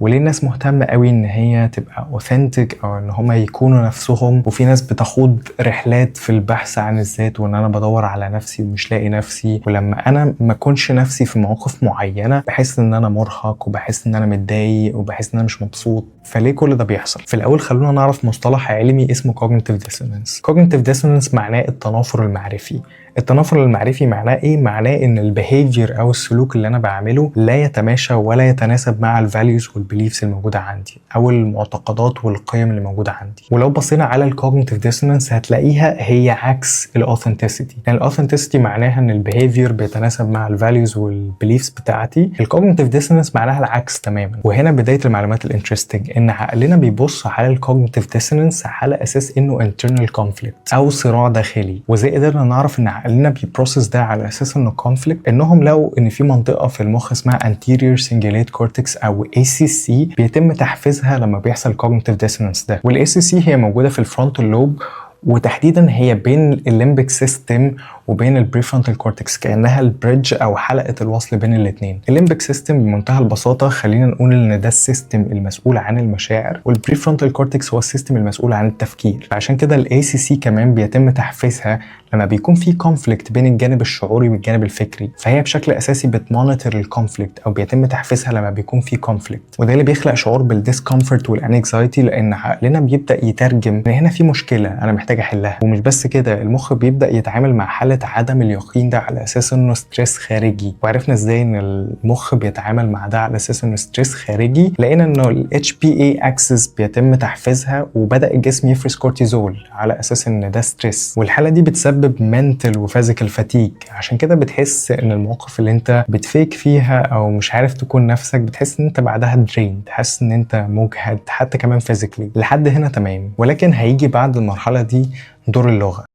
وليه الناس مهتمة قوي ان هي تبقى authentic او ان هما يكونوا نفسهم؟ وفي ناس بتخوض رحلات في البحث عن الذات، وان انا بدور على نفسي ومش لاقي نفسي، ولما انا ما اكونش نفسي في مواقف معينة بحس ان انا مرهق وبحس ان انا متضايق وبحس ان انا مش مبسوط. فليه كل ده بيحصل؟ في الاول خلونا نعرف مصطلح علمي اسمه cognitive dissonance. cognitive dissonance معناه التنافر المعرفي. التنافر المعرفي معناه ايه؟ معناه ان ال behavior او السلوك اللي انا بعمله لا يتماشى ولا يتناسب مع ال values وال beliefs الموجودة عندي او المعتقدات والقيم اللي موجودة عندي. ولو بصينا على ال cognitive dissonance هتلاقيها هي عكس ال authenticity. يعني ال authenticity معناها ان ال behavior بيتناسب مع ال values وال beliefs بتاعتي، ال cognitive dissonance معناها العكس تماما. وهنا بداية المعلومات ال interesting، ان عقلنا بيبص على ال cognitive dissonance على اساس انه internal conflict او صراع داخلي. وازاي قدرنا نعرف ان عقلنا بي process ده على اساس انه conflict؟ انهم لقوا ان في منطقة في المخ اسمها anterior cingulate cortex او ACC بيتم تحفيزها لما بيحصل cognitive dissonance ده. وال ACC هي موجودة في ال frontal lobe، وتحديدا هي بين ال limbic system وبين ال prefrontal cortex، كانها ال bridge او حلقة الوصل بين الاثنين. ال limbic system بمنتهى البساطة خلينا نقول ان ده ال system المسؤول عن المشاعر، وال prefrontal cortex هو ال system المسؤول عن التفكير. فعشان كده ال ACC كمان بيتم تحفيزها لما بيكون في conflict بين الجانب الشعوري والجانب الفكري، فهي بشكل اساسي بت monitor ال conflict او بيتم تحفيزها لما بيكون في conflict. وده اللي بيخلق شعور بال discomfort وال anxiety، لان عقلنا بيبدا يترجم ان هنا في مشكلة انا محتاج احلها. ومش بس كده، المخ بيبدا يتعامل مع حاله عدم اليقين ده على اساس انه stress خارجي. وعرفنا ازاي ان المخ بيتعامل مع ده على اساس انه stress خارجي؟ لقينا انه ال HPA axis بيتم تحفيزها وبدا الجسم يفرز كورتيزول على اساس ان ده stress، والحالة دي بتسبب mental و physical fatigue. عشان كده بتحس ان المواقف اللي انت بت fake فيها او مش عارف تكون نفسك بتحس ان انت بعدها drained، حاسس ان انت مجهد حتى كمان physically. لحد هنا تمام، ولكن هيجي بعد المرحلة دي دور اللغه.